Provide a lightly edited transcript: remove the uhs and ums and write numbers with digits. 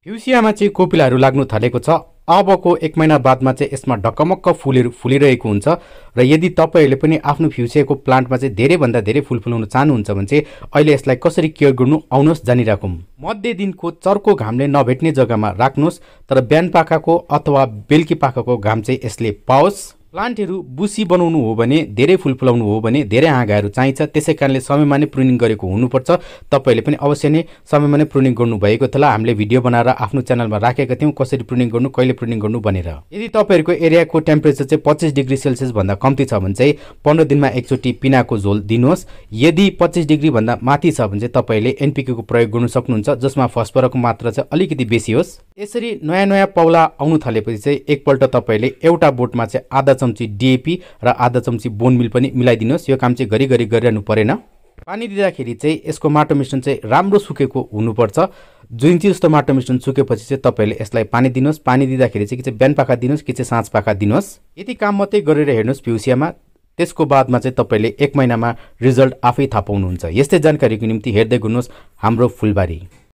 फ्युसियामा चाहिँ कोपिलाहरू लाग्नु थालेको छ। अबको 1 महिना बादमा चाहिँ यसमा ढकमक्क फुलहरू फुलिरहेको हुन्छ र यदि तपाईँहरूले पनि आफ्नो फ्युसियाको प्लान्टमा चाहिँ धेरैभन्दा धेरै फुल फुलाउन चाहनुहुन्छ भने चाहिँ अहिले यसलाई कसरी केयर गर्नु आउनुहोस् जानिराखौँ। मध्य दिनको चर्को घामले नभेट्ने जग्गामा राख्नुहोस्, तर बिहान पाखाको अथवा बेलुकी पाखाको घाम चाहिँ यसले पाओस्। प्लान्टहरू बुसी बनाउनु हो भने, धेरै फुल फुलाउनु हो भने धेरै हाँगाहरू चाहिन्छ, त्यसै कारणले समयमा नै प्रुनिङ गरेको हुनुपर्छ। तपाईँहरूले पनि अवश्य नै समयमा नै प्रुनिङ गर्नुभएको थियो। हामीले भिडियो बनाएर आफ्नो च्यानलमा राखेका थियौँ कसरी प्रुनिङ गर्नु, कहिले प्रुनिङ गर्नु भनेर। यदि तपाईँहरूको एरियाको टेम्परेचर चाहिँ 25 डिग्री सेल्सियस भन्दा कम्ती छ भने चाहिँ 15 दिनमा एकचोटि पिनाको झोल दिनुहोस्। यदि 25 डिग्री भन्दा माथि छ भने चाहिँ तपाईँले एनपिके को प्रयोग गर्नु सक्नुहुन्छ, जसमा फस्फरसको मात्रा चाहिँ अलिकति बेसी होस्। यसरी नयाँ पाउला आउनु थालेपछि चाहिँ एकपल्ट तपाईँले एउटा बोटमा चाहिँ आधा चम्ची डिएपी र आधा चम्ची बोन मिल पनि मिलाइदिनुहोस्। यो काम चाहिँ घरिघरि गरिरहनु परेन। पानी दिँदाखेरि चाहिँ यसको माटो मिश्रण चाहिँ राम्रो सुकेको हुनुपर्छ। 2 इन्ची जस्तो माटो मिश्रण सुकेपछि चाहिँ तपाईँले यसलाई पानी दिनुहोस्। पानी दिँदाखेरि चाहिँ कि चाहिँ बिहान पाखा दिनुहोस् कि चाहिँ साँझ पाखा दिनुहोस्। यति काम मात्रै गरेर हेर्नुहोस् फ्युसियामा। त्यसको बादमा चाहिँ तपाईँले 1 महिनामा रिजल्ट आफै थाहा पाउनुहुन्छ। यस्तै जानकारीको निम्ति हेर्दै गर्नुहोस् हाम्रो फुलबारी।